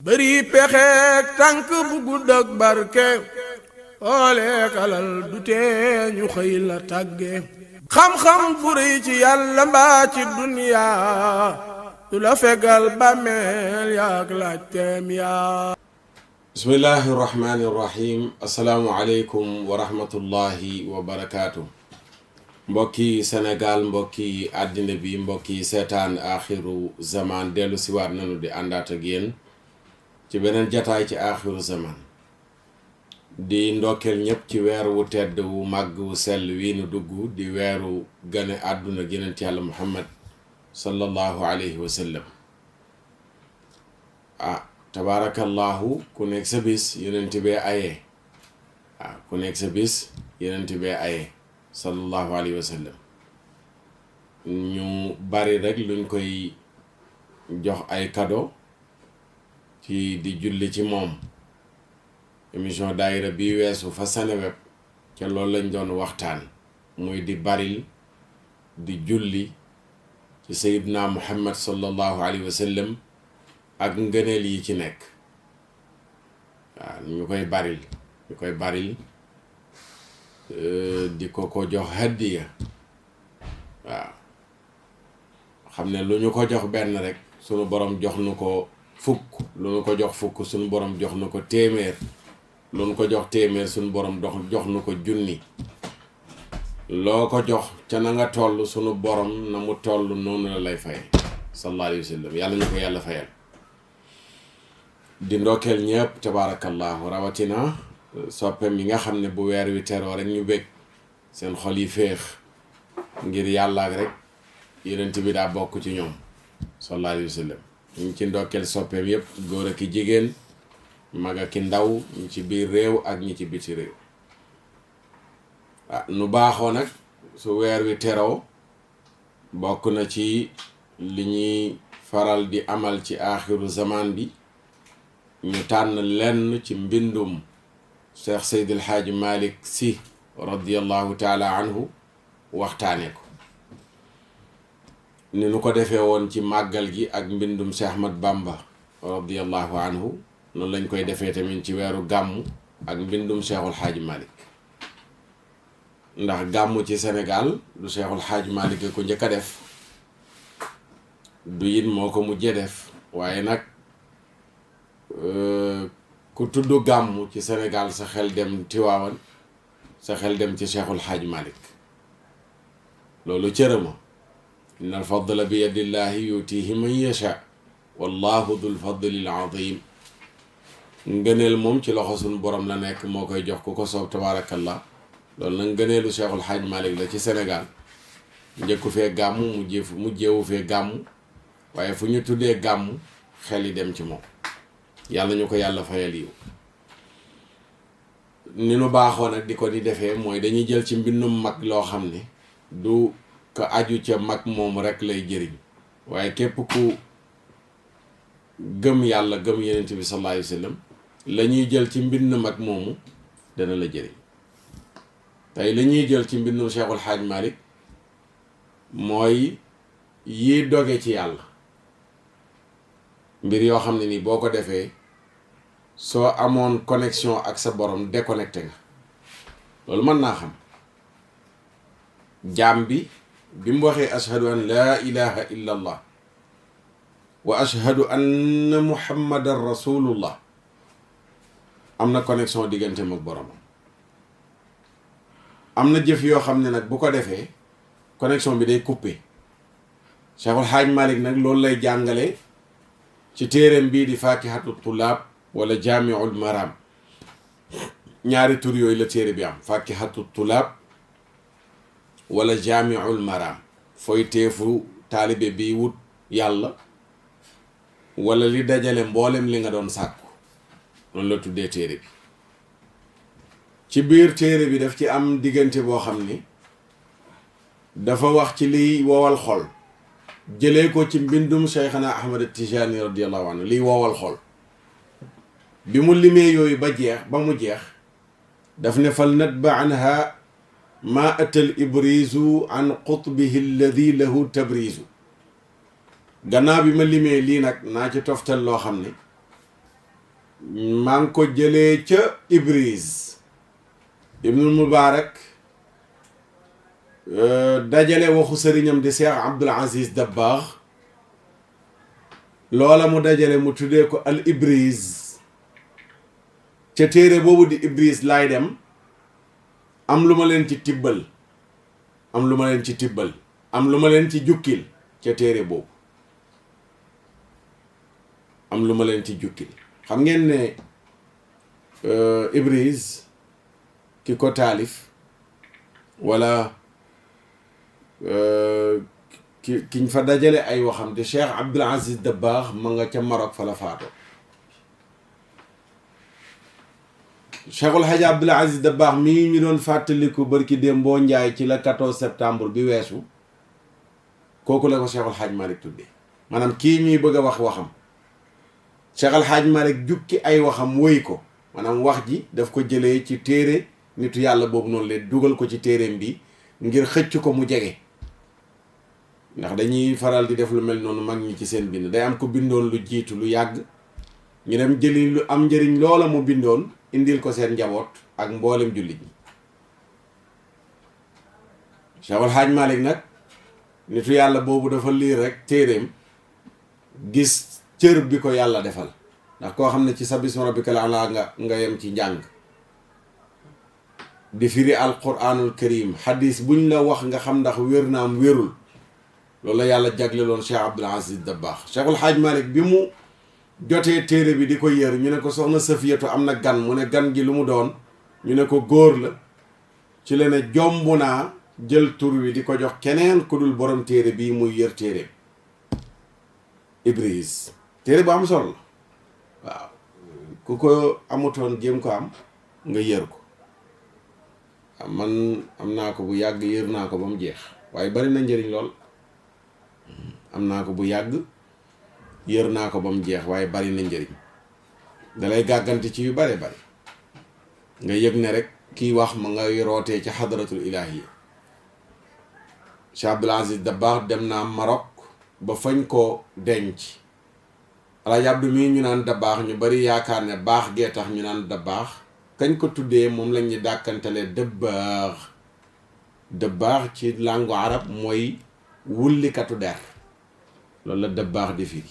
bëri pexeek tànk bu gudd ak barke xooleek alal du tee ñu xëy la tàgge xam-xam bu rëy ci yàlla mbaa ci duniyaa du la fegal bàmmeel yaak laajteem yaa. bismillahi rahmani rahim. asalaamu aleykum wa rahmatullahi wa barakaatu. mbokki Sénégal, mbokki àddina bi, mbokki seetaan Axirou Zaman dellu siwaat nanu di àndaat ak yéen ci beneen jataay ci Axirou Zaman di ndokkeel ñépp ci weer wu tedd wu màgg wu sell wii nu dugg di weeru gane àdduna yonent Yàlla Muhammad sallallahu alayhi wa sallam. tabaarakallahu ku nekk sa bis yonent bee ayee ku nekk sa bis yonent bee ayee sallallahu alayhi wa sallam. ñu bari rek luñ koy jox ay cadeau ci di julli ci moom. émission daayira bi weesu fa Seneweb ca loolu lañ doon waxtaan muy di baril di julli ci Sayyidina Muhammad sallallahu alayhi wa sallam ak ngëneel yi ci nekk. ñu koy baril di ko jox hadiya. xam ne lu ñu ko jox benn rek sunu borom jox nu ko fukk, lu ñu ko jox fukk sunu borom jox nu ko téeméer, lu ñu ko jox téeméer sunu borom jox nu ko junni. loo ko jox ca na nga toll sunu borom na mu toll noonu la lay fay sallallahu alayhi wa sallam. yàlla ñu ko yàlla fayal. di ndokkeel ñëpp tabaarakallahu, rawatina soppeem yi nga xam ne bu weer wi teroo rek ñu bég seen xol yi féex ngir yàlla ak rek yonent bi daa bokk ci ñoom sallallahu alayhi wa sallam. ñu ci ndokkeel soppeem yëpp, góor ak jigéen, mag ak ndaw, ñu ci biir réew ak ñi ci biti réew. nu baaxoo nag su weer wi teroo bokk na ci li ñuy faral di amal ci Axirou Zaman bi, ñu tànn lenn ci mbindum Cheikh Seydil Hadji Malick Sy radiyallahu taala anhu waxtaane ko ni nu ko defee woon ci màggal gi ak mbindum Cheikh Ahmad Bamba radiyallahu anhu. noonu lañ koy defee tamit ci weeru gàmmu ak mbindum Cheikhul Hadji Malick. ndax gàmmu ci Sénégal du Cheikhul Hadji Malick ko njëkk a def, du it moo ko mujjee def, waaye nag ku tudd gàmmu ci Sénégal sa xel dem Tiwaawan, sa xel dem ci Cheikhul Hadji Malick. loolu cërëma. inna al fadla bi yadillahi yutihi man yasha wallahu dul fadlil azim. ngëneel moom ci loxo suñu borom la nekk, moo koy jox ku ko soob tabaarakallah. loolu nag ngëneelu Cheikhul Hadji Malick la ci Sénégal. njëkku fee gàmmu mujjeewu fee gàmmu, waaye fu ñu tuddee gàmmu xel yi dem ci moom. yàlla ñu ko yàlla fayal yiw. ni nu baaxoo nag di ko di defee mooy dañuy jël ci mbindum mag loo xam ne du ko aju ca mag moom rek lay jëriñ, waaye képp ku gëm yàlla gëm yenent bi sallallahu alayhi wa sallam la ñuy jël ci mbind mag moomu dana la jëriñ. tey la ñuy jël ci mbindum Cheikhul Hadji Malick mooy yi doge ci yàlla, mbir yoo xam ne nii boo ko defee soo amoon connexion ak sa borom déconnecté nga. loolu mën naa xam. jaam bi mu waxee ashhadu an laa ilaha illa allah wa ashhadu anna muhammadan rasulullah, am na connexion digganteem ak boromam. am na jëf yoo xam ne nag bu ko defee connexion bi day coupé. Cheikhul Hadji Malick nag loolu lay jàngale ci téereem bii di Fakihatu Tulaab wala Jaamiul Maram. ñaari tur yooyu la téere bi am, Fakihatu Tulaab wala Jaamiul Maram. fooy teefu taalibe bi wut yàlla wala li dajale mboolem li nga doon sàkku, noonu la tuddee téere bi. ci biir téere bi daf ci am diggante boo xam ni dafa wax ci liy wowal xol, jëlee ko ci mbindum Cheikhana Ahmad Tijani radiyallahu anhu, liy wowal xol. bi mu limee yooyu ba mu jeex daf ne fal natba anha ma atal ibrizu an qutbihi alladi lahu tabrizu. gannaaw bi ma limee lii nag naa ci toftal loo xam ne maa ngi ko jëlee ca Ibris ibnul Mubarak dajale waxu sëriñam di Cheikh Abdul Aziz Dabakh loola mu dajale mu tuddee ko al Ibris ca téere boobu di Ibris laay dem am lu ma leen ci tibbal am lu ma leen ci tibbal am lu ma leen ci jukkil ca téere boobu am lu ma leen ci jukkil xam ngeen ne Ibris ki ko taalif wala kiñ fa dajale ay waxam di Cheikh Abdul Aziz Dabakh ma nga ca Maroc fa la faatoo Cheikhul Hadji Abdul Aziz Dabakh mii ñu doon fàttaliku barki démb boo njaay ci la 14 septembre bi weesu kooku la ko Cheikhul Hadji Malick tuddee maanaam kii ñuy bëgg a wax waxam Cheikhul Hadji Malick jukki ay waxam woy ko maanaam wax ji daf ko jëlee ci téere nitu yàlla boobu noonu leen dugal ko ci téereem bi ngir xëcc ko mu jege ndax dañuy faral di def lu mel noonu mag ñi ci seen bind day am ko bindoon lu jiitu lu yàgg ñu dem jëli lu am njëriñ loola mu bindoon indil ko seen njaboot ak mboolem jullit ñi Cheikhul Hadji Malick nag nitu yàlla boobu dafa liir rek téereem gis cër bi ko yàlla defal ndax koo xam ne ci sabisma rabbikal a'la nga yem ci njàng di firi alquranul karim hadis buñ la wax nga xam ndax wér na am wérul loolu la yàlla jagleloon Cheikh Abdul Aziz Dabakh Cheikhul Hadji Malick bi mu jotee téere bi di ko yër ñu ne ko soxna Safiyatu am na gan mu ne gan gi lu mu doon ñu ne ko góor la ci la ne jomb naa jël tur wi di ko jox keneen ku dul borom téere bii muy yër téere Ibris téere bu am solo la waaw ku ko amutoon jéem ko am nga yër ko man am naa ko bu yàgg yër naa ko ba mu jeex waaye bari na njëriñ lool am naa ko bu yàgg yër naa ko ba mu jeex waaye bari na njëriñ dalay gàgganti ci yu bare bari nga yëg ne rek kiy wax ma nga rootee ci xadaratul ilaahiya Cheikh Abdul Aziz Dabakh dem naa Maroc ba fañ ko denc Alaaji Abdu mii ñu naan Dabakh ñu bari yaakaar ne baax gee tax ñu naan Dabakh kañ ko tuddee moom lañ ñu dàkkantele Dabakh ci langue arab mooy wullikatu der loolu la Dabakh di firi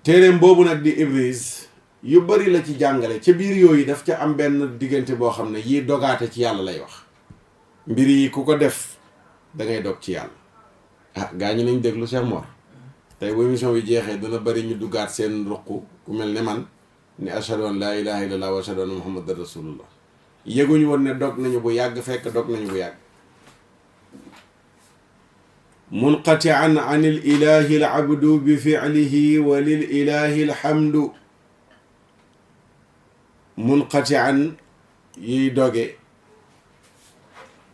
téereem boobu nag di Ibris yu bari la ci jàngale ca biir yooyu daf ca am benn diggante boo xam ne yii dogaate ci yàlla lay wax mbir yi ku ko def da ngay dog ci yàlla ah gaa ñi nañ déglu Cheikh Mor tey bu émission bi jeexee dana bari ñu duggaat seen ruq ku mel ne man ni ashhadu an laa ilaha illallah wa ashhadu anna muhammadan rasulullah yëguñu woon ne dog nañu bu yàgg fekk dog nañu bu yàgg munqati'an an il ilahi al abdu bi fi'lihi wa lil ilahi al hamdu munqati'an yiy doge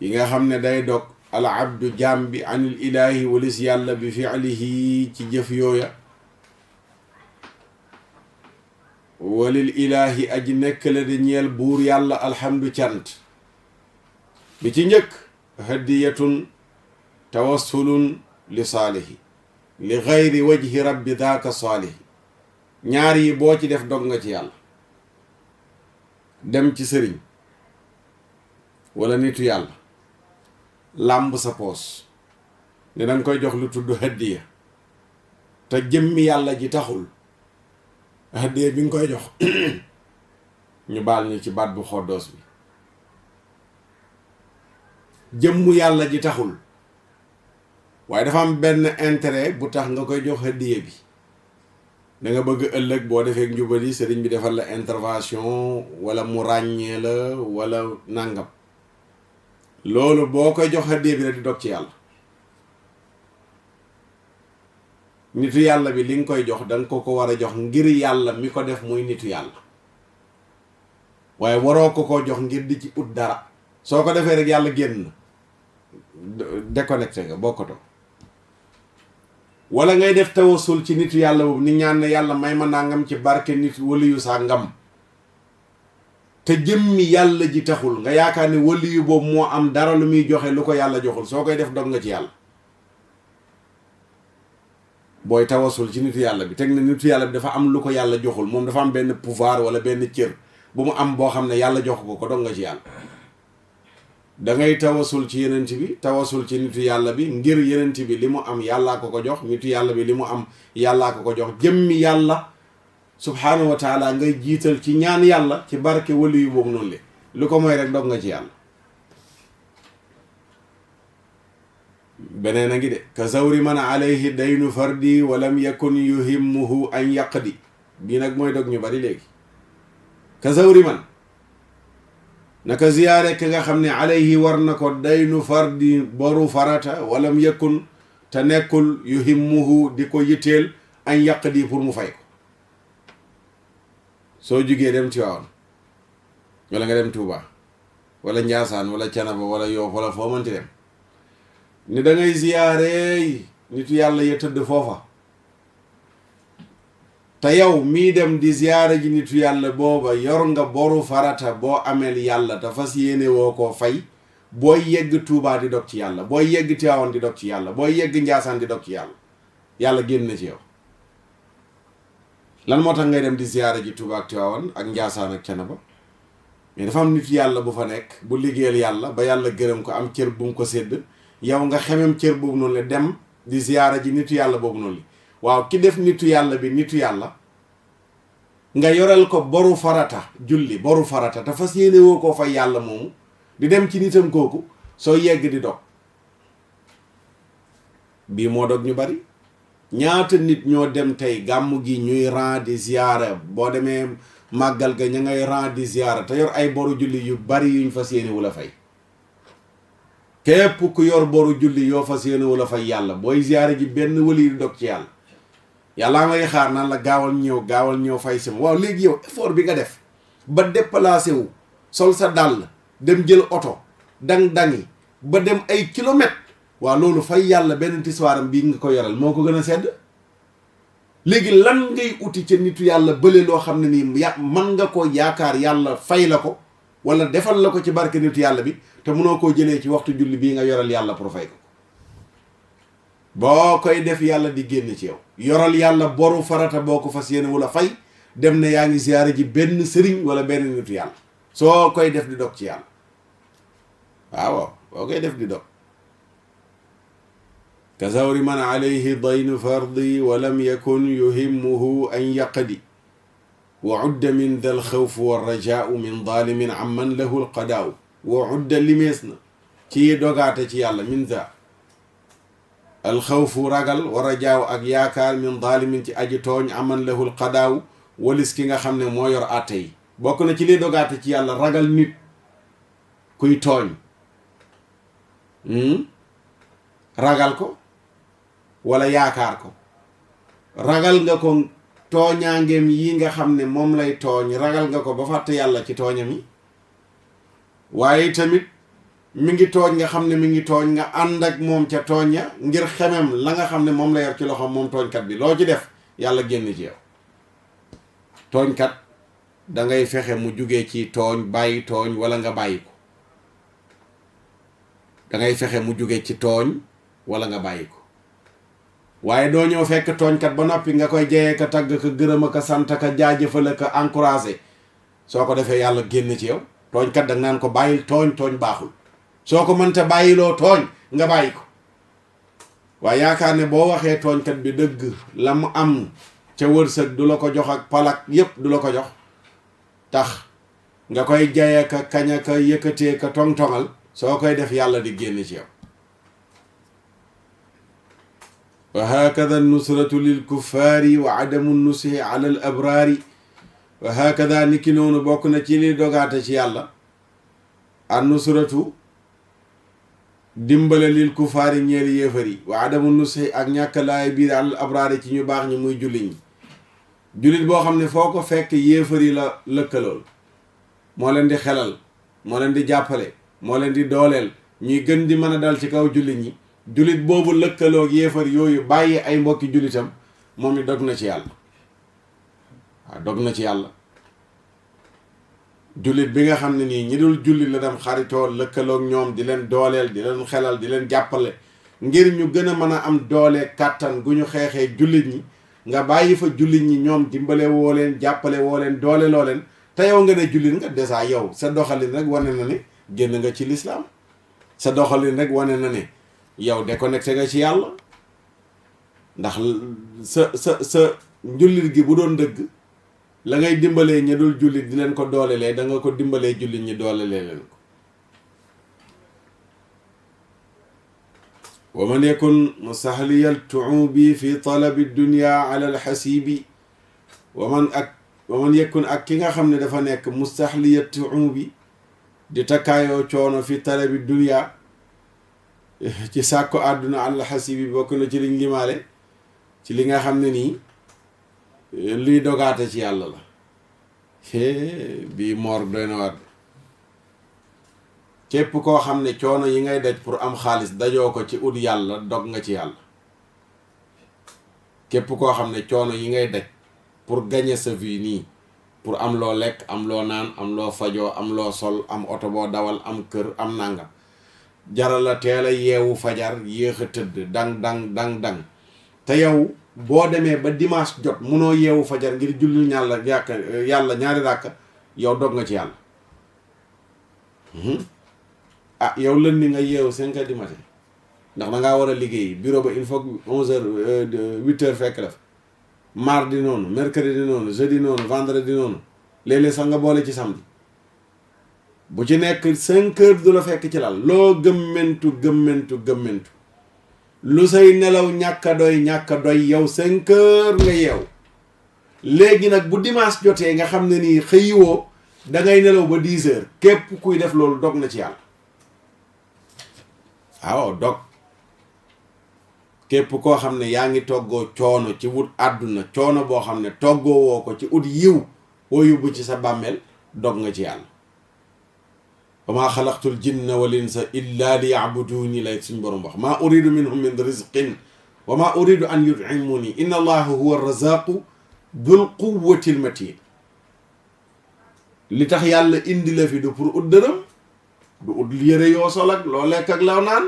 yi nga xam ne day dog al abdu jaam bi an il ilahi walis yàlla bi fi'lihi ci jëf yooya walil ilaahi aji nekk la di ñeel buur yàlla alhamdu cant bi ci njëkk hadiyatun tawassulun li saalihi li gayri wajhi rabbi daaka saalihi ñaar yi boo ci def dog nga ci yàlla dem ci sëriñ wala nitu yàlla làmb sa poos ne danga koy jox lu tudd hadiya te jëmmi yàlla ji taxul hadiya bi nga koy jox ñu baal ñu ci baat bu xoddoos bi jëmmu yàlla ji taxul waaye dafa am benn intérêt bu tax nga koy jox hadiya bi da nga bëgg ëllëg boo defee njubali sëriñ bi defal la intervention wala mu ràññee la wala nàngam loolu boo koy jox hadiya bi rek di dog ci yàlla nitu yàlla bi li nga koy jox danga ko war a jox ngir yàlla mi ko def muy nitu yàlla waaye waroo ko jox ngir di ci ut dara soo ko defee rek yàlla génn déconnecté nga bokkatoo wala ngay def tawassul ci nitu yàlla boobu ni ñaan ne yàlla may ma nangam ci barke nit waliyu saa ngam te jëmmi yàlla ji taxul nga yaakaar ne waliyu boobu moo am dara lu muy joxe lu ko yàlla joxul soo koy def dog nga ci yàlla booy tawasul ci nitu yàlla bi teg na nitu yàlla bi dafa am lu ko yàlla joxul moom dafa am benn pouvoir wala benn cër bu mu am boo xam ne yàlla jox ko dog nga ci yàlla. da ngay tawasul ci yenent bi tawasul ci nitu yàlla bi ngir yenent bi li mu am yàllaa ko jox nitu yàlla bi li mu am yàllaa ko jox jëmmi yàlla subhaanahu wa taala ngay jiital ci ñaan yàlla ci barke wali yu boobu noonu le lu ko mooy rek dog nga ci yàlla. beneen a ngi de ka zawri man alayhi daynu fardi walam yakun yuhimmuhu an yaqdi bii nag mooy dog ñu bari léegi. ka zawri man naka ziyaare ki nga xam ne alayhi war na ko daynu fardi boru farata walam yakun te nekkul yuhimmuhu di ko yitteel an yaqdi pour mu fay ko. soo jugee dem Tiwaawan wala nga dem Tuuba wala Njaasaan wala Canaba wala Yoof wala foo mënti dem ni da ngay ziyaare nitu yàlla ya tëdd foofa te yow mii dem di ziyaare ji nitu yàlla booba yor nga boru farata boo ameel yàlla te fas yéene woo koo fay booy yegg Tuuba di dog ci yàlla booy yegg Tiwaawan di dog ci yàlla booy yegg Njaasaan di dog ci yàlla yàlla génn na ci yow. lan moo tax ngay dem di ziyaare ji Tuuba ak Tiwaawan ak Njaasaan ak Canaba mais dafa am nitu yàlla bu fa nekk bu liggéeyal yàlla ba yàlla gërëm ko am cër bu mu ko sédd yow nga xemem cër boobu noonu la dem di ziyaara ji nitu yàlla boobu noonu li waaw ki def nitu yàlla bi nitu yàlla nga yoreel ko boru farata julli boru farata te fas yéene woo koo fay yàlla moomu di dem ci nitam kooku soo yegg di dog bii moo dog ñu bari ñaata nit ñoo dem tey gàmmu gi ñuy ran di ziyaara boo demee màggal ga ña ngay ran di ziyaara te yor ay boru julli yu bari yuñ fas yéene wu la fay képp ku yor boru julli yoo fas yéene wu la fay yàlla booy ziyaara ji benn wali di dog ci yàlla yàllaa ngay xaar naan la gaawal ñëw fay sama waaw léegi yow effort bi nga def ba déplacé wu sol sa dàll dem jël oto dang-dangi ba dem ay kilomètres waaw loolu fay yàlla benn tiswaaram bii nga ko yoral moo ko gën a sedd léegi lan ngay uti ca nitu yàlla bële loo xam ne nii man nga ko yaakaar yàlla fay la ko wala defal la ko ci barke nitu yàlla bi te mënoo koo jëlee ci waxtu julli bii nga yoral yàlla pour fay ko boo koy def yàlla di génn ci yow yoral yàlla boru farata boo ko fas yéene wala fay dem ne yaa ngi ziyaare ji benn sëriñ wala benn nitu yàlla soo koy def di dog ci yàlla waaw boo koy def di dog ka zawri man alayhi daynu fardi walam yakun yuhimmuhu an yaqdi wa udda min dal xawf wa rajaau min daalimin amman lahu lqadaau wa udda limees na ci dogaate ci yàlla min za alxawfu ragal wa rajaaw ak yaakaar min daalimin ci aji tooñ amman lahu lqadaaw walis ki nga xam ne moo yor àtte yi bokk na ci liy dogaate ci yàlla ragal nit kuy tooñ ragal ko wala yaakaar ko ragal nga ko tooñaangeem yi nga xam ne moom lay tooñ ragal nga ko ba fàtte yàlla ci tooñam yi waaye tamit mi ngi tooñ nga xam ne mi ngi tooñ nga ànd ak moom ca tooñ ya ngir xemem la nga xam ne moom la yor ci loxoom moom tooñkat bi loo ci def yàlla génn ci yow tooñkat dangay fexe mu jugee ci tooñ bàyyi tooñ wala nga bàyyi ko dangay fexe mu jugee ci tooñ wala nga bàyyi ko waaye doo ñëw fekk tooñkat ba noppi nga koy jeyee ka tagg ka gërëm ka sant ka jaajëfal ka encouragé soo ko defee yàlla génn ci yow tooñkat danga naan ko bàyyil tooñ baaxul soo ko mënta bàyyiloo tooñ nga bàyyi ko waaye yaakaar ne boo waxee tooñkat bi dëgg la mu am ca wërsëg du la ko jox ak palak yépp du la ko jox tax nga koy jayee ka kaña ka yëkkatee ka tong-tongal soo koy def yàlla di génn ci yow wa hakada nusratu lil kuffaari wa adamu nusihi ala al abraari wa hakada niki noonu bokk na ci li dogaate ci yàlla an nusratu dimbale lil kuffaari ñeeli yéefar yi wa adamu nusihi ak ñàkk laay biir ala al abraari ci ñu baax ñi muy jullit ñi jullit boo xam ne foo ko fekk yéefar yi la lëkkalool moo leen di xelal moo leen di jàppale moo leen di dooleel ñuy gën di mën a dal ci kaw jullit ñi jullit boobu lëkkaloog yéefar yooyu bàyyi ay mbokki jullitam moom it dog na ci yàlla waaw dog na ci yàlla jullit bi nga xam ne nii ñi dul jullit la dem xaritoo lëkkaloog ñoom di leen dooleel di leen xelal di leen jàppale ngir ñu gën a mën a am doole kàttan gu ñu xeexee jullit ñi nga bàyyi fa jullit ñi ñoom dimbale woo leen jàppale woo leen doole loo leen te yow nga ne jullit nga dèjà yow sa doxalin rek wane na ne génn nga ci lislaam sa doxalin rek wane na ne yow déconnecté nga ci yàlla ndax sa njullit gi bu doon dëgg la ngay dimbalee ñi dul jullit di leen ko doolelee da nga ko dimbalee jullit ñi doolelee leen ko wa man yakun mustahliyal tuubi fi talabi dunya ala alxasibi wa man yakun ak ki nga xam ne dafa nekk mustahliyal tuubi di takkaayoo coono fi talabi dunya ci sàkko àdduna ala alxasibi bokk na ci liñ limaale ci li nga xam ne nii luy dogaate ci yàlla la bii moor doy na war képp koo xam ne coono yi ngay daj pour am xaalis dajoo ko ci ut yàlla dog nga ci yàlla képp koo xam ne coono yi ngay daj pour gagner sa vie nii pour am loo lekk am loo naan am loo fajoo am loo sol am oto boo dawal am kër am nangam jaral la teel a yeewu fajar yéex a tëdd dang te yow boo demee ba dimanche jot munoo yeewu fajar ngir jullil yàlla ñaari ràkka yow dog nga ci yàlla ah yow lën ni nga yeewu 5 heures du matin ndax da ngaa war a liggéey bureau ba il faut 11 heures 8 heures fekk la fa mardi noonu mercredi noonu jeudi noonu vendredi noonu léeg-léeg sax nga boole ci samedi bu ci nekk 5 heures du la fekk ci lal loo gëmmentu lu say nelaw ñàkk a doy yow 5 heures nga yeew léegi nag bu dimanche jotee nga xam ne nii xëyiwoo da ngay nelaw ba 10 heures képp kuy def loolu dog na ci yàlla waaw dog képp koo xam ne yaa ngi toggoo coono ci wut àdduna coono boo xam ne toggoo woo ko ci ut yiw woo yóbbu ci sa bàmmeel dog nga ci yàlla wa maa xalaqtul jinna wal insa illa li yacbuduuni lay suñ borom wax maa uridu minhum min rizqin wa maa uridu an yutcimuni inna allaha huwa razaqu dul quwwati l matin li tax yàlla indi la fi du pour ut dërëm du ut yére yoo sol ak loo lekk ak loo naan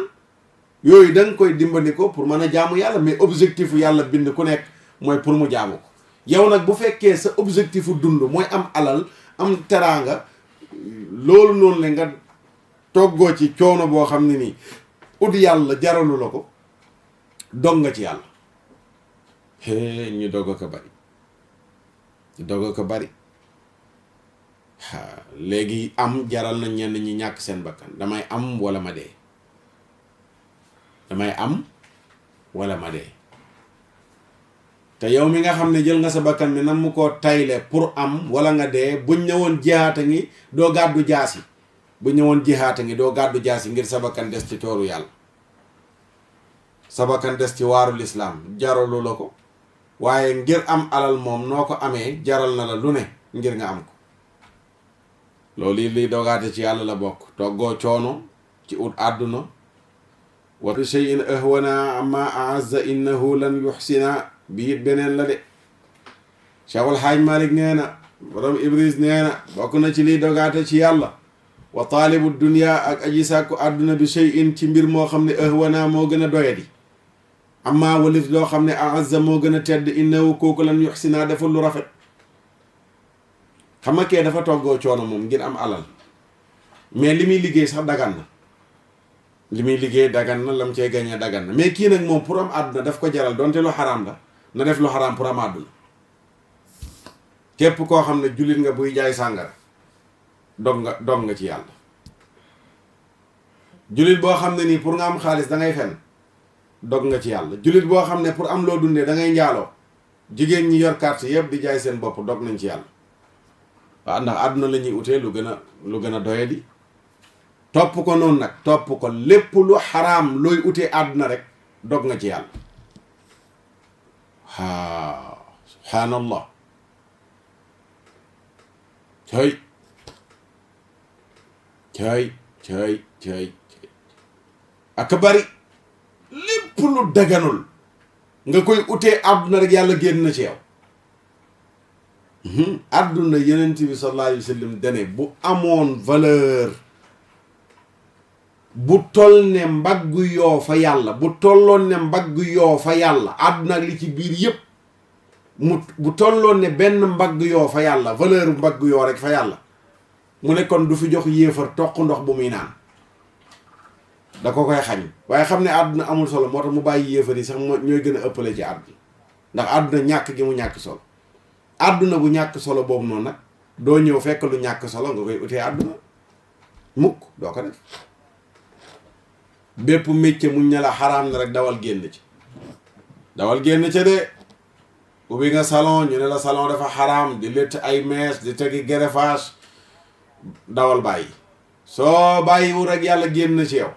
yooyu da nga koy dimbali ko pour mën a jaamu yàlla mais objectif yàlla bind ku nekk mooy pour mu jaamu ko yow nag bu fekkee sa objectifu dund mooy am alal am teraanga loolu noonu la nga toggoo ci coono boo xam ne nii ut yàlla jaralu la ko dog nga ci yàlla ñu dog ko bari léegi am jaral na ñenn ñi ñàkk seen bakkan damay am wala ma dee te yow mi nga xam ne jël nga sa bakkan bi nan mu koo tayle pour am wala nga dee buñ ñëwoon jihaata ngi doo gàddu jaasi doo gàddu jaasi ngir sa bakkan des ci tooru yàlla sa bakkan des ci waaru lislaam jaralu la ko waaye ngir am alal moom noo ko amee jaral na la lu ne ngir nga am ko loolu liy dogaate ci yàlla la bokk toggoo coono ci ut àdduna wa shay'in ahwana amma a'azza innahu lan yuhsina bi it beneen la de Cheikhul Haaj Malick nee na borom Ibris nee na bokk na ci liy dogaate ci yàlla wa taalibu dunya ak aji sàkku àdduna bi shay'in ci mbir moo xam ne ahwana moo gën a doyadi amma walif loo xam ne a'azza moo gën a tedd innahu kooku lan yuhsina deful lu rafet xam nga kee dafa toggoo coono moom ngir am alal mais li muy liggéey sax dagan na lam cey gañe dagan na mais kii nag moom pour am àdduna daf ko jaral donte lu xaraam la na def lu xaraam pour am àdduna képp koo xam ne jullit nga buy jaay sàngara dog nga ci yàlla jullit boo xam ne nii pour nga am xaalis da ngay fen dog nga ci yàlla jullit boo xam ne pour am loo dundee da ngay njaaloo jigéen ñi yor carte yëpp di jaay seen bopp dog nañ ci yàlla waaw ndax àdduna la ñuy utee lu gën a doyadi topp ko noonu nag topp ko lépp lu xaraam looy utee àdduna rek dog nga ci yàlla subhaanallah cay ak bari lépp lu daganul nga koy utee àdduna rek yàlla génn na ci yow àdduna yenent bi sallallahu alayhi wa sallam dane bu amoon valeur bu toll ne mbaggu yoo fa yàlla, bu tolloon ne mbaggu yoo fa yàlla, àdduna ak li ci biir yépp bu tolloon ne benn mbagg yoo fa yàlla, valeur mbagg yoo rek fa yàlla, mu ne kon du fi jox yéefar toq ndox bu muy naan, da ko koy xañ. waaye xam ne àdduna amul solo moo tax mu bàyyi yéefar yi sax ñooy gën a ëppale ci àdduna, ndax àdduna ñàkk gi mu ñàkk solo. àdduna bu ñàkk solo boobu noonu nag doo ñëw fekk lu ñàkk solo nga koy utee àdduna, mukk doo ko def. bépp métier muñ ne la xaraam na rek dawal génn ci, dawal génn ca de. ubbi nga salon ñu ne la salon dafa xaraam, di létt ay mees, di tegi greffage, dawal bàyyi. soo bàyyiwul rek yàlla génn ci yow.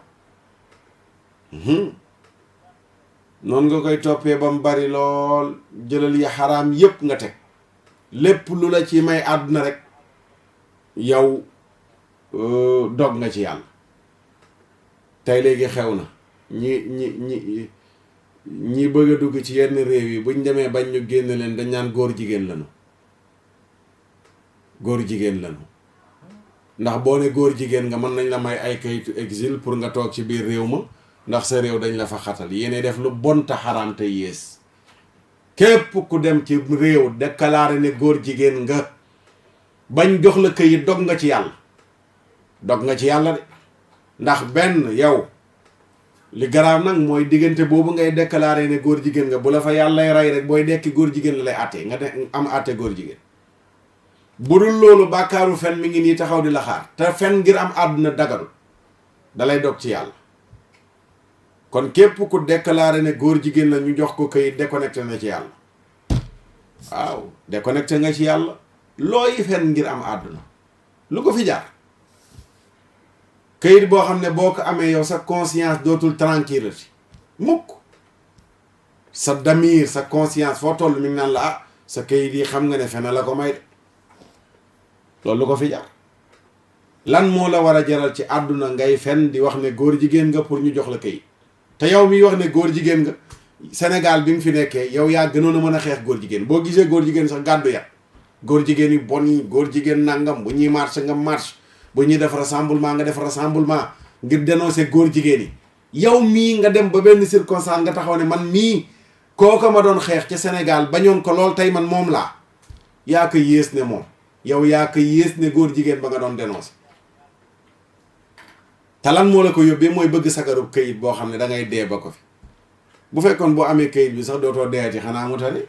noonu nga koy toppee ba mu bari lool. jëlal yi xaraam yépp nga teg, lépp lu la ci may àdduna rek yow dog nga ci yàlla. tey léegi xew na ñi bëgg a dugg ci yenn réew yi buñ demee bañ ñu génn leen dañ naan góor jigéen lañu, góor jigéen lañu. ndax boo ne góor jigéen nga mën nañ la may ay kayitu exil pour nga toog ci biir réew ma, ndax sa réew dañ la fa xatal. yéene def lu bon te xaraam te yées. képp ku dem ci réew déclaré ne góor jigéen nga, bañ jox la kayit dog nga ci yàlla, dog nga ci yàlla de. ndax benn yow li garaaw nag mooy diggante boobu ngay déclaré ne góor jigéen nga, bu la fa yàllay rey rek booy dekki góor jigéen la lay àttee nga am àtte góor jigéen. bu dul loolu bàkkaaru fen mi ngi nii taxaw di la xaar, te fen ngir am àdduna dagalu, dalay dog ci yàlla. kon képp ku déclaré ne góor jigéen la ñu jox ko kayit déconnecté na ci yàlla. waaw déconnecté nga ci yàlla. looy fen ngir am àdduna lu ko fi jaar. kayit boo xam ne boo ko amee yow sa conscience dootul tranquille mukk, sa damir sa conscience foo toll mi ngi naan la ah sa kayit yi xam nga ne fena la ko may de. loolu lu ko fi jar. lan moo la war a jaral ci àdduna ngay fen di wax ne góor jigéen nga pour ñu jox la kayit, te yow miy wax ne góor jigéen nga Sénégal bi nga fi nekkee yow yaa gënoon a mën a xeex góor jigéen. boo gisee góor jigéen sax gàddu yat, góor jigéen yi bon yi, góor jigéen nangam, bu ñuy marche nga marche, bu ñuy def rassemblement nga def rassemblement ngir dénoncer góor jigéen yi. yow mii nga dem ba benn circonstance nga taxaw ne man mii kooka ma doon xeex ca Sénégal bañoon ko lool, tey man moom laa. yaa ko yées ne moom, yow yaa ko yées ne góor jigéen ba nga doon dénoncer. te lan moo la ko yóbbee mooy bëgg sagarub këyit boo xam ne da ngay dee ba ko fi. bu fekkoon boo amee këyit bi sax dootoo deeti xanaa mu tane.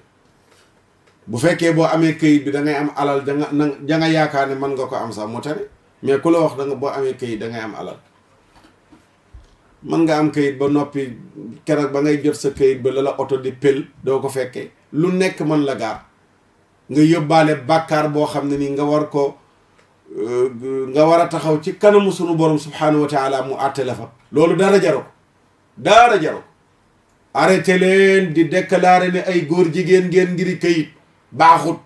bu fekkee boo amee këyit bi da ngay am alal da nga yaakaar ne mën nga ko am sax mu tane. mais ku la wax da nga boo amee këyit da ngay am alal. mën nga am këyit ba noppi keroog ba ngay jot sa këyit ba la oto di pël doo ko fekkee. lu nekk mën la gaar nga yóbbaale bàkkaar boo xam ne nii nga war a taxaw ci kanamu sunu borom subhanahu wa taala mu àtte la fa. loolu dara jaru ko, dara jaru ko. arrêté leen di déclarer ne ay góor jigéen ngeen ngiri këyit. baaxut,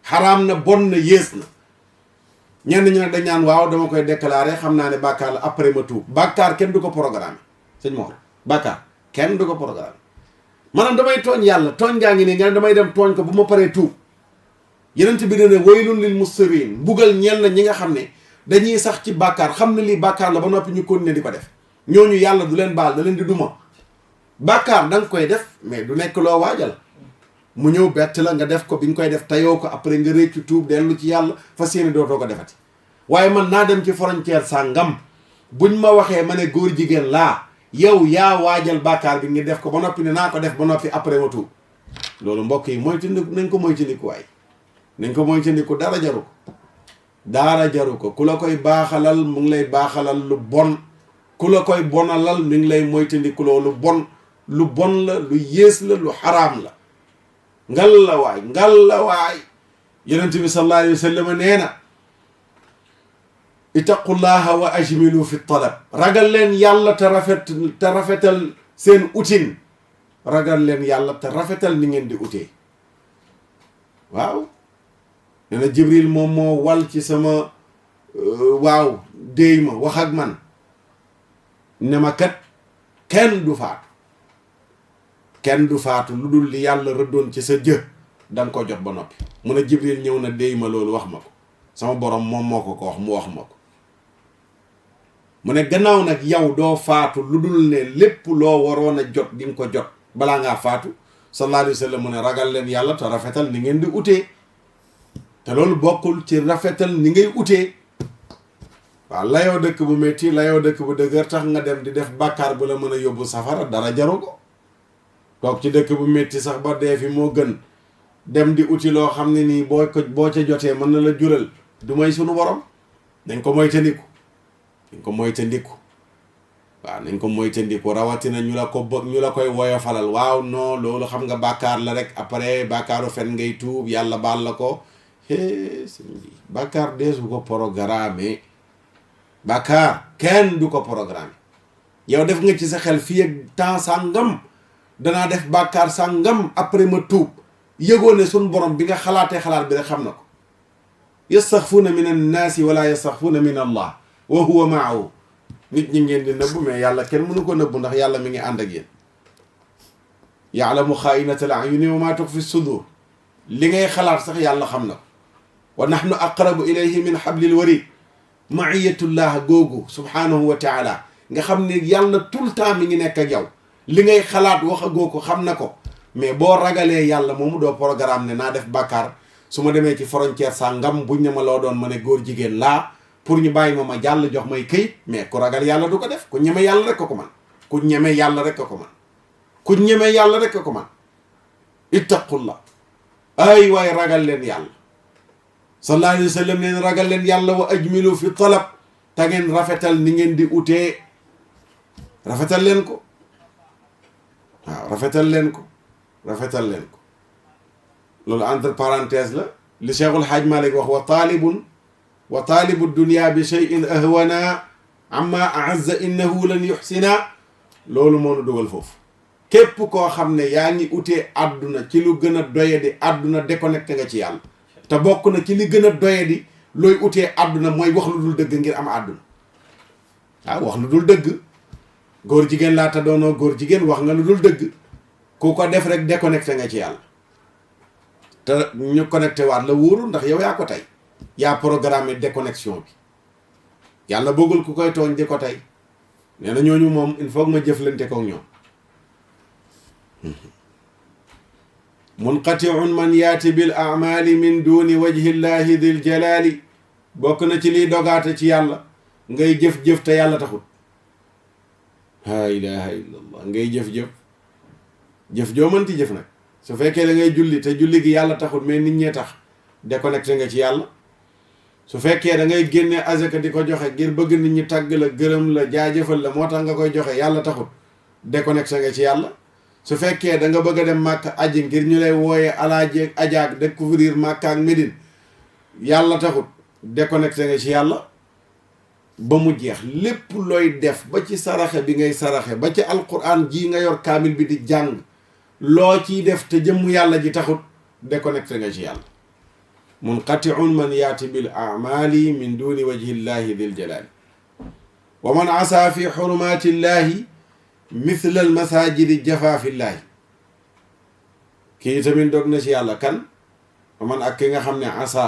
xaraam na, bon na, yées na. ñenn ñi nag dañ naan waaw dama koy déclarer xam naa ne bàkkaar la après ma tuub. bàkkaar kenn du ko programme sëñ Mor, bàkkaar kenn du ko programme. maanaam damay tooñ yàlla, tooñ ngaa ngi nii nga ne damay dem tooñ ko bu ma paree tuub. yenent bi ne ne waylun lil musriin, mbugal ñeel na ñi nga xam ne dañuy sax ci bàkkaar, xam ne lii bàkkaar la ba noppi ñu continuer di ko def. ñooñu yàlla du leen baal, da leen di duma. bàkkaar da nga koy def mais du nekk loo waajal. mu ñëw bett la nga def ko, bi nga koy def tayoo ko, après nga réccu tuub dellu ci yàlla fas yéene dootoo ko defati. waaye man naa dem ci frontière sàngam buñ ma waxee ma ne góor jigéen laa, yow yaa waajal bàkkaar bi nga def ko ba noppi ne naa ko def ba noppi après ma tuub. loolu mbokk yi moytandiku nañ ko moytandiku waay. nañ ko moytandiku, dara jaru ko, dara jaru ko. ku la koy baaxalal mu ngi lay baaxalal lu bon, ku la koy bonalal mi ngi lay moytandiku lu bon. lu bon la, lu yées la, lu xaraam la. ngal la waay yonent bi sallallahu alayhi wa sallam nee na ittaqullaha wa ajmilu fi talab. ragal leen yàlla te rafetal seen utin. ragal leen yàlla te rafetal ni ngeen di utee. waaw nee na Jibril moom moo wal ci sama waaw déy ma wax ak man ne ma kat kenn du faatu lu dul li yàlla rëddoon ci sa jë danga ko jot ba noppi. mu ne Jibril ñëw na déy ma loolu wax ma ko. sama borom moom moo ko wax mu wax ma ko. mu ne gannaaw nag yow doo faatu lu dul ne lépp loo waroon a jot di nga ko jot balaa ngaa faatu sallallahu alayhi wa sallam mu ne ragal leen yàlla te rafetal ni ngeen di utee te loolu bokkul ci rafetal ni ngay utee waaw layoo dëkk bu métti layoo dëkk bu dëgër tax nga dem di def bàkkaar bu la mën a yóbbu safara dara jaru ko toog ci dëkk bu métti sax ba dee fi moo gën dem di uti loo xam ne nii boo ca jotee mën na la jural du may sunu borom nañ ko moytandiku nañ ko moytandiku waaw nañ ko moytandiku rawatina ñu la ko ñu la koy woyofalal waaw non loolu xam nga bàkkaar la rek après bàkkaaru fen ngay tuub yàlla baal la ko sëñ bi bàkkaar deesu ko programme bàkkaar kenn du ko programme yow def nga ci sa xel fii ak temps sàngam danaa def bàkkaar sàngam après ma tuub yëgoo ne suñ borom bi nga xalaatee xalaat bi rek xam na ko yastaxfuuna min annaasi wala yastaxfuuna min allah wa huwa maahu nit ñi ngeen di nëbbu mais yàlla kenn mënu ko nëbbu ndax yàlla mi ngi ànd ak yéen yaalamu xaainatal ayuni wa maa tuxfi sudur li ngay xalaat sax yàlla xam na ko wa nahnu aqrabu ilayhi min hablil warid maiyatullah googu subhanahu wa taala nga xam ne yàlla tout le temps mi ngi nekk ak yow li ngay xalaat wax agoo ko xam na ko mais boo ragalee yàlla moomu doo programme ne naa def bàkkaar su ma demee ci frontière sa ngam buñ ne ma loo doon ma ne góor jigéen laa pour ñu bàyyi ma jàll jox may këyit mais ku ragal yàlla du ko def ku ñeme yàlla rek ko man ku ñeme yàlla rek ko man ku ñeme yàlla rek ko man ittaqullah ay waay ragal leen yàlla sallallahu alayhi wa sallam neen ragal leen yàlla wa ajmilu fi talab te ngeen rafetal ni ngeen di utee rafetal leen ko waaw rafetal leen ko rafetal leen ko loolu entre parenthèse la li Cheikhul Hadji Malick wax wa taalibu dunia bi cheyin ahwana amma aazza innahu lan yuxsina loolu moo nu dugal foofu képp koo xam ne yaa ngi utee àdduna ci lu gën a doyadi àdduna déconnecté nga ci yàlla te bokk na ci li gën a doyadi looy utee àdduna mooy wax lu dul dëgg ngir am àdduna waaw wax lu dul dëgg góor jigéen laa te doonoo góor jigéen wax nga lu dul dëgg ku ko def rek déconnecté nga ci yàlla te ñu connecté waat la wóoru ndax yow yaa ko tey yaa programme déconnexion bi yàlla bëggul ku koy tooñ di ko tey nee na ñooñu moom il faut ma jëflante ko ñoom munqatiun man yaati bil amali min duni wajhi llahi dil jalali bokk na ci liy dogaate ci yàlla ngay jëf-jëf te yàlla taxut laa ilaha illa allah ngay jëf joo mënti jëf nag su fekkee da ngay julli te julli gi yàlla taxut mais nit ñee tax déconnecté nga ci yàlla su fekkee da ngay génne azaka di ko joxe ngir bëgg nit ñi tàgg la gërëm la jaajëfal la moo tax nga koy joxe yàlla taxut déconnecté nga ci yàlla su fekkee da nga bëgg a dem Màkka aji ngir ñu lay wooye alaajeeg ajaak découvrir Màkka ak Médine yàlla taxut déconnecté nga ci yàlla ba mu jeex lépp looy def ba ci saraxe bi ngay saraxe ba ci alquran ji nga yor kaamil bi di jàng loo ciy def te jëmm yàlla ji taxut déconnecté nga ci yàlla munqatiun man yaati bil amali min duni wajhi llahi dil jalali wa man asa fi xurumati llahi mithla al masajidi jafaafillahi kii tamit dog na ci yàlla kan wa man ak ki nga xam ne asa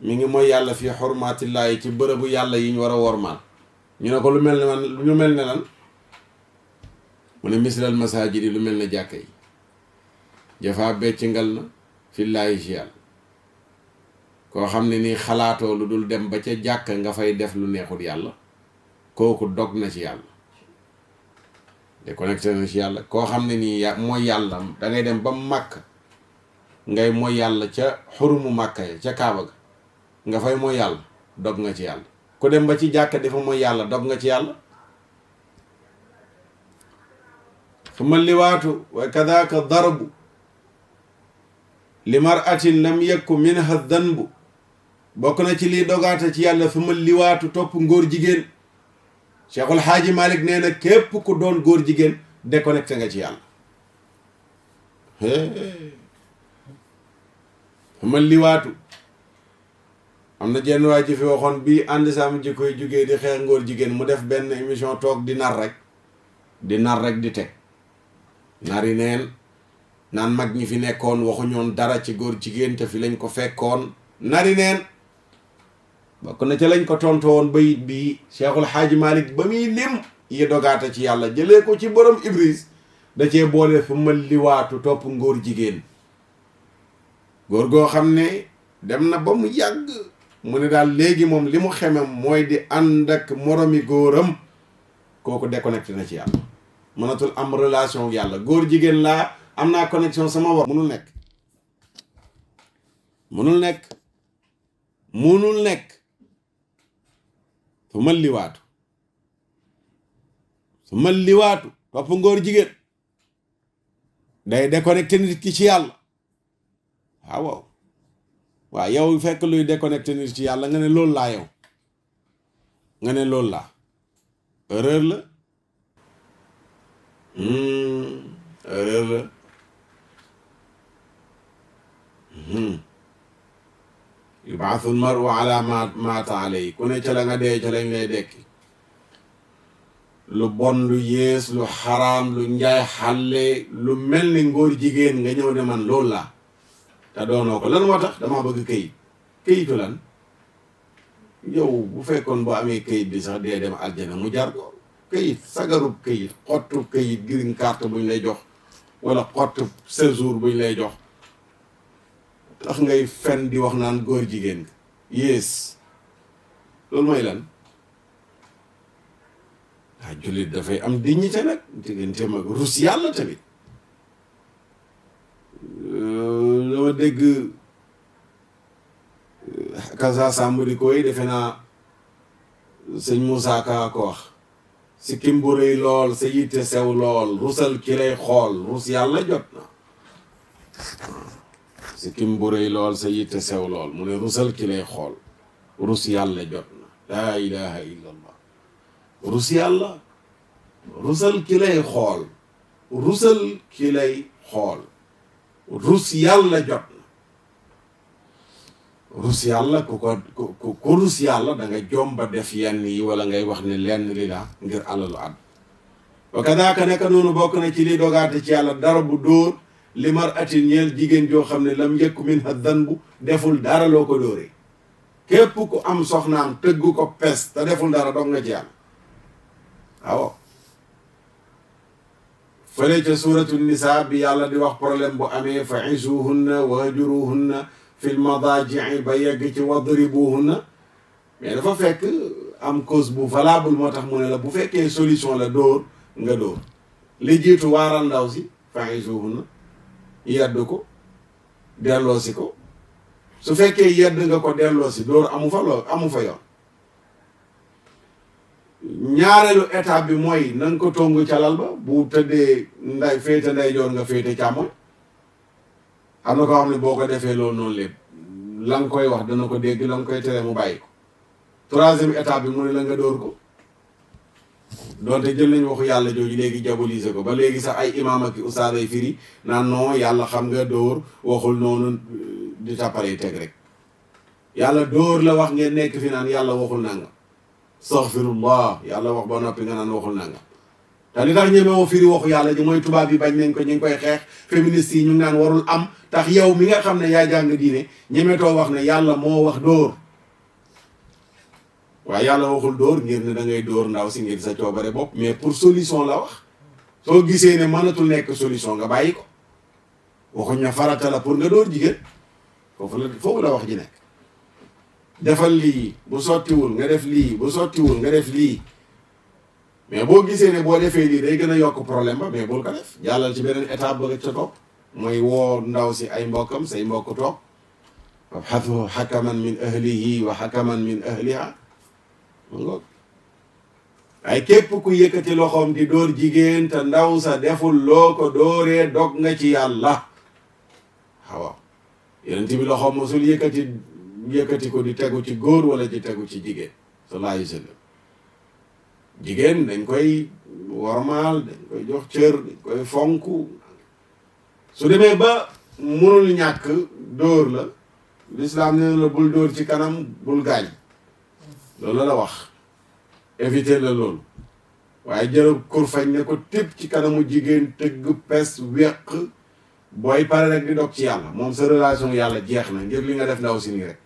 mi ngi mooy yàlla fi xurumatillahi ci bërëbu yàlla yi ñu war a wormaal ñu ne ko lu mel ne man lu mel ne lan mu ne mithla al masajidi lu mel ne jàkka yi jafaa becc ngal na fillaahi ci yàlla koo xam ne nii xalaatoo lu dul dem ba ca jàkka nga fay def lu neexul yàlla kooku dog na ci yàlla déconnecté na ci yàlla koo xam ne nii mooy yàlla da ngay dem ba màkk ngay mooy yàlla ca xurumu màkka ya ca kaaba ga nga fay mooy yàlla dog nga ci yàlla ku dem ba ci jàkka dafa mooy yàlla dog nga ci yàlla summa liwaatu wa kadaka darbu li maratin lam yakku minha danbu bokk na ci liy dogaate ci yàlla summa liwaatu topp ngóor jigéen Cheikhul Hadji Malick nee na képp ku doon góor jigéen déconnecté nga ci yàlla summa liwaatu am na jenn waay ji fi waxoon bii ànd sam ji koy jugee di xeex ngóor jigéen mu def benn émission toog di nar rek di teg nar yi neen naan mag ñi fi nekkoon waxuñoon dara ci góor jigéen te fi lañ ko fekkoon nari neen bokk na ca lañ ko tontu woon bayit bii Cheikhul Hadji Malick ba muy lim yi dogaate ci yàlla jëlee ko ci borom Ibris da cee boole fu mal liwaatu topp ngóor jigéen góor goo xam ne dem na ba mu yàgg mu ne daal léegi moom li mu xemem mooy di ànd ak moromi góoram kooku déconnecté na ci yàlla mënatul am relation ak yàlla góor jigéen laa am naa connexion sama war munul nekk munul nekk su mal liwaatu topp ngóor jigéen day déconnecté nit ki ci yàlla waaw yow fekk luy déconnecté nit ci yàlla nga ne loolu laa yow nga ne loolu laa erreur la yubaasul maru ala ma maata alay ku ne ca la nga dee ca lañ lay dekki lu bon lu yées lu xaraam lu njaay xàlle lu mel ni ngóor jigéen nga ñëw ne man loolu laa te doonoo ko lan moo tax damaa bëgg këyitu lan yow bu fekkoon boo amee këyit bi sax dee dem aljana mu jar ko këyit sagarub këyit xottu këyit green card buñ lay jox wala xottu séjour buñ lay jox tax ngay fen di wax naan góor jigéen yées loolu mooy lan waa jullit dafay am dignité nag diggante mag rus yàlla tamit dama dégg Kasa Samb di koy defe naa sëñ Moussa Ka ko wax sikkim bu rëy lool sa yitte sew lool rusal ki lay xool rus yàlla jot na sikkim bu rëy lool sa yitte sew lool mu ne rusal ki lay xool rus yàlla jot na laa ilaha illa allah rus yàlla rusal ki lay xool rusal ki lay xool rus yàlla jot na rus yàlla ku rus yàlla da nga jomba def yenn yi wala ngay wax ne lenn li la ngir alalu àdd wa kadaaka nekk noonu bokk na ci li dogaate ci yàlla dara bu dóor li mar atin ñeel jigéen joo xam ne lam yëkku min ha dan bu deful dara loo ko dóoree képp ku am soxnaam tëgg ko pes te deful dara dog nga ci yàlla waaw fële ca suuratu nisaa bi yàlla di wax problème bu amee fa izuhunna wahjuruhunna fil madaaji'i ba yegg ci wadribuhunna mais dafa fekk am cause bu valable moo tax mu ne la bu fekkee solution la dóor nga dóor li jiitu waaral ndaw si fa izuhunna yedd ko delloosi ko su fekkee yedd nga ko delloosi dóor amu fa yoon ñaareelu étape bi mooy na nga ko tongu calal ba bu tëddee féete ndeyjoor nga féete càmmoñ am na ko xam ne boo ko defee loolu noonu lépp la nga koy wax dana ko dégg la nga koy tere mu bàyyi ko troisième étape bi mu ne la nga dóor ko doonte jël nañ waxu yàlla jooju léegi diaboliser ko ba léegi sax ay imaam ak ustaas ay firi naan non yàlla xam nga dóor waxul noonu di tàpparee teg rek yàlla dóor la wax ngeen nekk fi naan yàlla waxul nanga astaghfirullah yàlla wax ba noppi nga naan waxul nanga te li tax ñemewoo firi waxu yàlla ji mooy tubaab yi bañ nañ ko ñu ngi koy xeex féministes yi ñu ngi naan warul am tax yow mi nga xam ne yaa jàng diine ñemetoo wax ne yàlla moo wax dóor waaye yàlla waxul dóor ngir ne da ngay dóor ndaw si ngir sa coobare bopp mais pour solution la wax soo gisee ne mënatul nekk solution nga bàyyi ko waxuñ na farata la pour nga dóor jigéen foofu la wax ji nekk defal lii bu sottiwul nga def lii bu sottiwul nga def lii mais boo gisee ne boo defee lii day gën a yokk problème ba mais bul ko def jàllal ci beneen étape ba ca topp mooy woo ndaw si ay mbokkam say mbokk toog wabxathu xakaman min ahlihi wa xakaman min ahliha ay képp ku yëkkati loxoom di dóor jigéen te ndaw sa deful loo ko dóoree dog nga ci yàlla waaw yonent bi loxoom mosul yëkkati ko di tegu ci góor wala di tegu ci jigéen sallallahu alayhi wa sallam jigéen dañ koy wormaal dañ koy jox cër dañ koy fonk su demee ba mënul ñàkk dóor la lislaam nee la bul dóor ci kanam bul gaañ loolu la wax éviter la loolu waaye jërëb kurfañ ne ko tépp ci kanamu jigéen tëgg pes weq booy pare rek di dog ci yàlla moom sa relation yàlla jeex na ngir li nga def ndaw si nii rek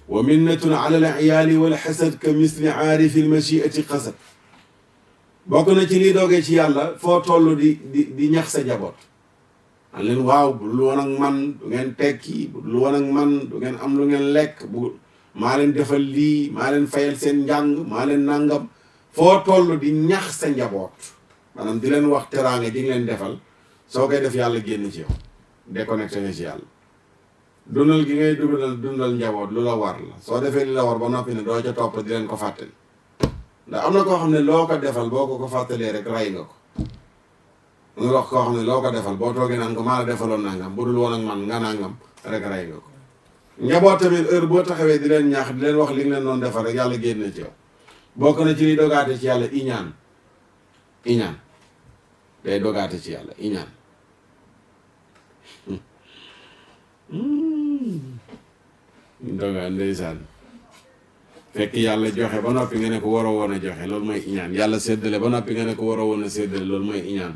wa minnatun ala al iyaali wal xasad ka misli aarifi l machiati xasad. bokk na ci lii doogee ci yàlla foo toll di ñax sa njaboot an leen waaw bu dul woon ak man du ngeen tekki, bu dul woon ak man du ngeen am lu ngeen lekk, bu maa leen defal lii, maa leen fayal seen njàng, maa leen nangam. foo toll di ñax sa njaboot maanaam di leen wax teraanga ji nga leen defal. soo koy def yàlla génn ci yow, déconnecté nga ci yàlla. dundal gi ngay dundal njaboot lu la war la. soo defee li la war ba noppi ne doo ca topp di leen ko fàttali, ndax am na koo xam ne loo ko defal boo ko fàttalee rek ray nga ko. nga wax koo xam ne loo ko defal boo toogee naan ko maa la defaloon nangam bu dul woon ak man nga nangam rek ray nga ko. njaboot tamit heure boo taxawee di leen ñaax di leen wax li nga leen doon defal rek yàlla génn ci yow. bokk na ci li dogaate ci yàlla iñaan. iñaan day dogaate ci yàlla iñaan. doga ndeysaan fekk yàlla joxe ba noppi nga ne ko waroo woon a joxe loolu mooy iñaan. yàlla séddale ba noppi nga ne ko waroo woon a séddale loolu mooy iñaan.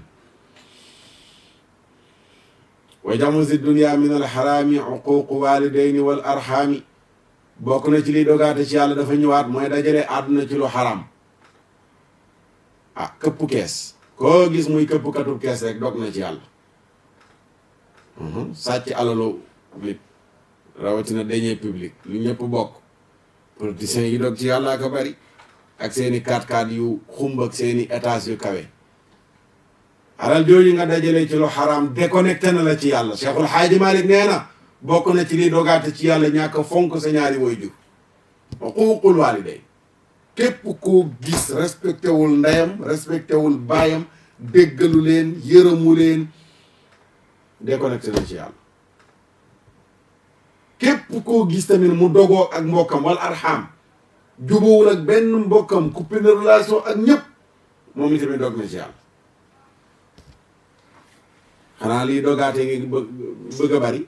wa jamu si dunia min alxaraami uququ walidayni wal arxaami. bokk na ci liy dogaate ci yàlla dafa ñëwaat mooy dajale àdduna ci lu xaram. ah këpp kees koo gis muy këpp katub kees rek dog na ci yàlla. sàcc alalu nit rawatina deniers publics lu ñëpp bokk. politiciens yi dog ci yàlla ak a bari ak seeni 4x4 yu xumb ak seeni étages yu kawe. alal jooju nga dajale ci lu xaram déconnecté na la ci yàlla. Cheikhul Hadji Malick nee na bokk na ci liy dogaate ci yàlla ñàkk fonk sa ñaari waajur. uquuqul waaliday képp koo gis respecté wul ndeyam respecté wul baayam déggalu leen yërëmu leen déconnecté na ci yàlla. képp koo gis tamit mu dogoo ak mbokkam wala arxam jubóowul ak benn mbokkam coupé na relation ak ñëpp moom itamit dog na ci yàlla. xanaa lii dogaatee ngi bëgg a bari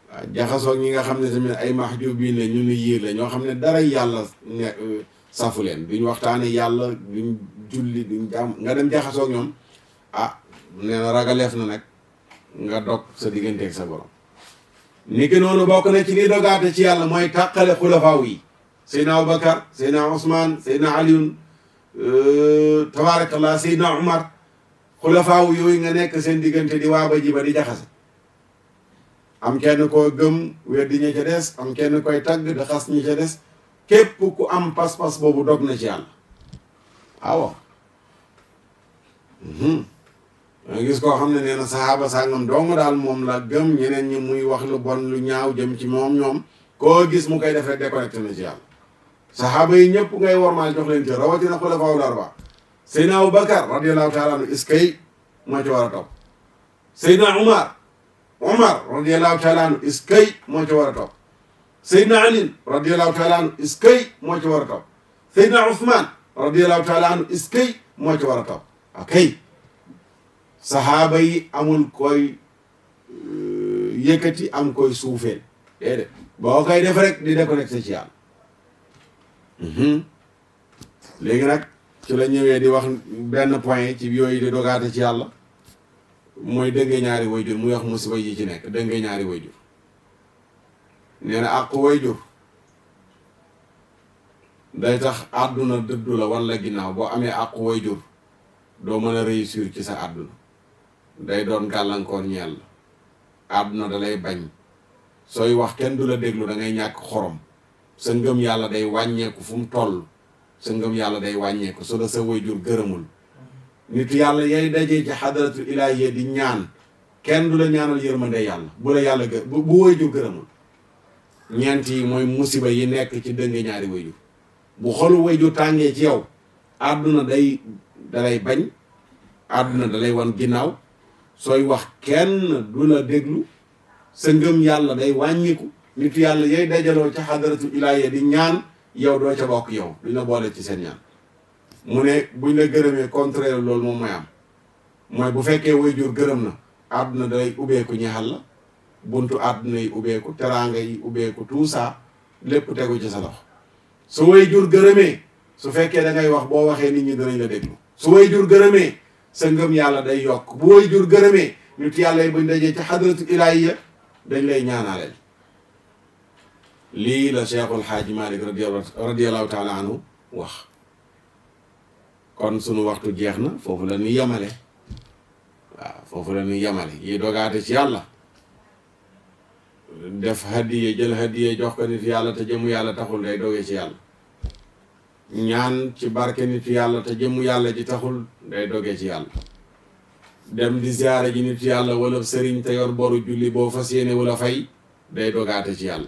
waaw jaxasoo ñi nga xam ne tamit ay mahjubiin la ñu ni yiir la ñoo xam ne dara yàlla ne safu leen duñ waxtaane yàlla duñ julli duñ jàmm nga dem jaxasoo ñoom nee na ragaleef na nag nga dog sa digganteeg sa borom. ni ki noonu bokk na ci li dogaate ci yàlla mooy tàqale xulafaaw yi Seydina Aboubacar Seydina Ousmane Seydina Alioune tabaarakallah Seydina Omar xulafaaw yooyu nga nekk seen diggante di waaba ji ba di jaxase. am kenn koo gëm weddi ña ca des am kenn koy tagg di xas ñi ca des képp ku am pas-pas boobu dog na ci yàlla. waaw nga gis koo xam ne nee na saxaaba sàngam dong daal moom la gëm ñeneen ñi muy wax lu bon lu ñaaw jëm ci moom ñoom koo gis mu koy def rek déconnecté na ci yàlla. saxaaba yi ñëpp ngay wormaal jox leen ci rawatina xulafaa'ul arba'a. Seydina Aboubacar radiyallahu taala anhu iskay moo ci war a topp. Seydina Omar radiyallahu taala anhu iskay moo ci war a topp. Seydina Ali radiyallahu taala anhu iskay moo ci war a topp. Seydina Ousmane radiyallahu taala anhu iskay moo ci war a topp. akay saxaaba yi amul koy yëkkati am koy suufeel déedéet boo koy def rek di déconnecté ci yàlla. léegi nag ci la ñëwee di wax benn point ci yooyu di dogaate ci yàlla mooy dënge ñaari wayjur muy wax musiba yi ci nekk dënge ñaari wayjur. nee na àqu wayjur day tax àdduna dëddu la wan la ginnaaw boo amee àqu wayjur doo mën a réussir ci sa àdduna day doon gàllankoor ñeel la àdduna da lay bañ sooy wax kenn du la déglu da ngay ñàkk xorom sa ngëm yàlla day wàññeeku fu mu toll sa ngëm yàlla day wàññeeku su la sa wayjur gërëmul. nit yàlla yay dajee ci xadaratul ilaahiyya di ñaan kenn du la ñaanal yërmande yàlla bu la yàlla bu wayjur gërëmul. ñeent yi mooy musiba yi nekk ci dënge ñaari wayjur bu xolu wayjur tàngee ci yow àdduna dalay bañ àdduna dalay wan ginnaaw sooy wax kenn du la déglu sa ngëm yàlla day wàññiku nit yàlla yay dajaloo ca xadaratul ilaahiyya di ñaan yow doo ca bokk yow duñ la boole ci seen ñaan. mu ne buñ la gërëmee contraire loolu moom mooy am mooy bu fekkee wayjur gërëm na àdduna day ubbeeku ñaxal la buntu àdduna yi ubbeeku teraanga yi ubbeeku tout ça lépp tegu ci sa loxo. su wayjur gërëmee su fekkee da ngay wax boo waxee nit ñi danañ la déglu su wayjur gërëmee sa ngëm yàlla day yokk bu wayjur gërëmee nit yàlla yi buñ dajee ci xadratu ilaahiyya dañ lay ñaanaleel lii la Cheikhul Hadji Malick radiyallahu taala anhu wax. kon sunu waxtu jeex na foofu la ñuy yemale waaw foofu la ñuy yemale yi dogaate ci yàlla def hadiye jël hadiye jox ko nit yàlla te jëmu yàlla taxul day doge ci yàlla ñaan ci barke nit yàlla te jëmu yàlla ji taxul day doge ci yàlla dem di ziyaare ji nit yàlla wala sëriñ te yor boru julli boo fas yéene wala fay day dogaate ci yàlla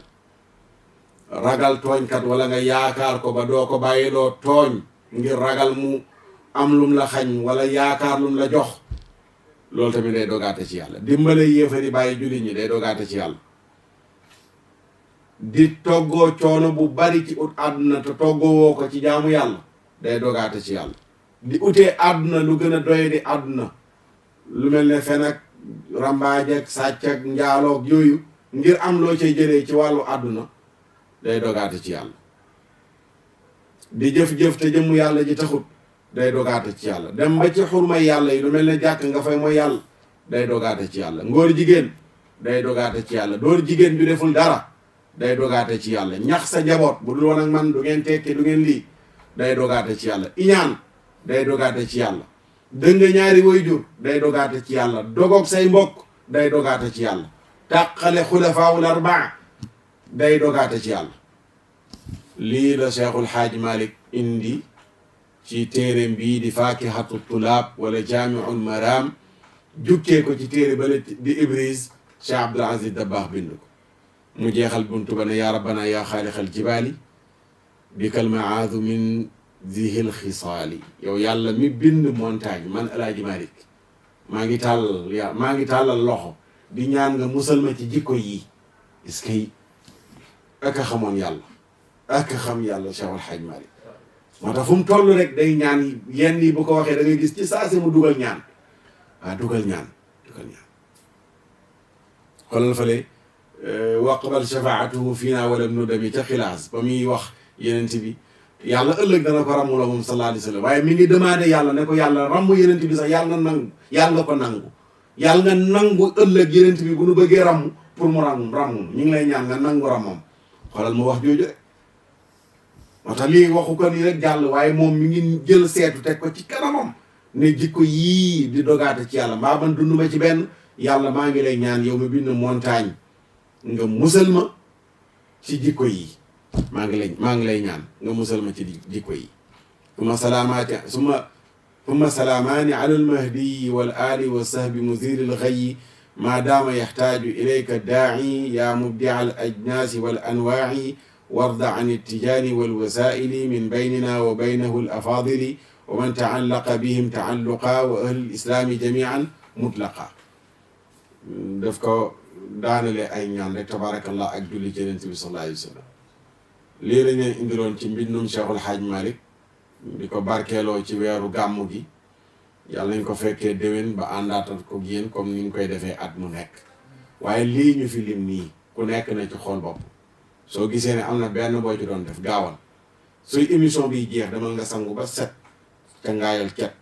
ragal tooñkat wala nga yaakaar ko ba doo ko bàyyiloo tooñ ngir ragal mu am lum la xañ wala yaakaar lum la jox loolu tamit day dogaate ci yàlla dimbale yéefari bàyyi jullit ñi day dogaate ci yàlla di toggoo coono bu bari ci ut àdduna te toggoo woo ko ci jaamu yàlla day dogaate ci yàlla di utee àdduna lu gën a doye di àdduna lu mel ne fen ak rambaaj ak sàcc ak njaaloog yooyu ngir am loo cay jëlee ci wàllu àdduna day dogaate ci yàlla di jëf-jëf te jëmmu yàlla ji taxut day dogaate ci yàlla dem ba ci xurmay yàlla yi lu mel ne jàkk nga fay mooy yàlla day dogaate ci yàlla ngóor jigéen day dogaate ci yàlla dóor jigéen ju deful dara day dogaate ci yàlla ñax sa njaboot bu dul woon ak man du ngeen tekki du ngeen lii day dogaate ci yàlla iñaan day dogaate ci yàlla dënga ñaari waajur day dogaate ci yàlla dogoog say mbokk day dogaate ci yàlla tàqale xulafaawul arbaa day dogaate ci yàlla lii la Cheikhul Hadji Malick indi ci téereem bii di faakihatu tulaab wala jaamiul maraam jukkee ko ci téere bale di Ibris Cheikh Abdul Aziz Dabakh bind ko mu jeexal buntu ba ne yaa rabbana yaa xaalixal jibaali bikal maadu min zihil xisaali yow yàlla mi bind montagne man El Hadji Malick maa ngi tàllal loxo di ñaan nga musal ma ci jikko yii est-ce que ak a xamoon yàlla ak a xam yàlla Cheikhul Hadji Malick moo tax fu mu toll rek day ñaan yenn yi bu ko waxee da ngay gis ci saa si mu dugal ñaan waaw dugal ñaan xoolal fale waqbal shafaatuhu fiina walam nudami ca xilaas ba muy wax yenent bi yàlla ëllëg dana ko ràmmu la moom sallallahu alayhi wa sallam waaye mi ngi demandé yàlla ne ko yàlla ràmmu yenent bi sax yàlla nga nangu yàlla nga ko nangu yàlla nga nangu ëllëg yenent bi bu nu bëggee ràmm pour mu ràmm ñu ngi lay ñaan nga nangu ràmmam xoolal mu wax jooju rek moo tax lii waxu ko nii rek jàll waaye moom mi ngi jël seetu teg ko ci kanamam ne jikko yii di dogaate ci yàlla mbaa man dund ma ci benn yàlla maa ngi lay ñaan yow mi bind montagne nga musal ma ci jikko yi maa ngi lay ñaan nga musal ma ci jikko yi summa salaamaani ala almahdiyi wal ali wa sahbi muziri lxayi maa daama yaxtaaju ilayka daaci yaa mubdia al ajnaasi wal anwaaci warda an ittijaani wal wasaa'ili min baynina wa baynahu al afaadili wa man taallaqa bihim taalluqa wa ahli lislaami jamian mutlaqa daf ko daanale ay ñaan rek tabaarakallah ak julli ci Yonent bi sallallahu alayhi wa sallam lii la ñu indiloon ci mbindum Cheikhul Hadji Malick di ko barkeeloo ci weeru gàmmu gi yàlla nañ ko fekkee déwén ba àndaatal ko yéen comme ni ñu koy defee at mu nekk waaye lii ñu fi lim nii ku nekk na ci xool bopp soo gisee ne am na benn boo ci doon def gaawal suy émission biy jeex demal nga sangu ba set ca ngaayal cet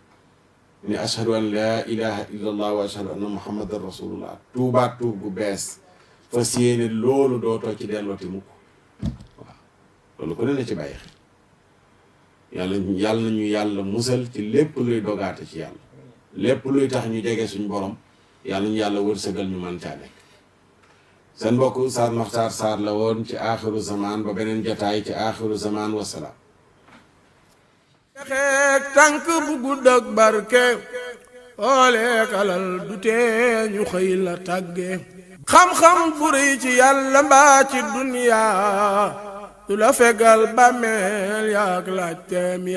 ni ashhadu an laa ilaha illa allah wa ashhadu anna muhammadan rasulullah tuubaat tuub gu bees fas yéene loolu dootoo ci dellooti mukk waaw loolu ku ne na ci bàyyi xel yàlla nañu yàlla musal ci lépp luy dogaate ci yàlla lépp luy tax ñu jege suñ borom yàlla ñu yàlla wërsëgal ñu mën caa nekk seen mbokk Sarrmakhtar Sarr la woon ci Axirou Zaman ba beneen jotaay ci Axirou Zaman wasalaam xeek tànk bu gudd ak barke xooleek alal du tee ñu xëy la tàgge xam-xam bu rëy ci yàlla mbaa ci duniya du la fegal bàmmeel yaak laaj teem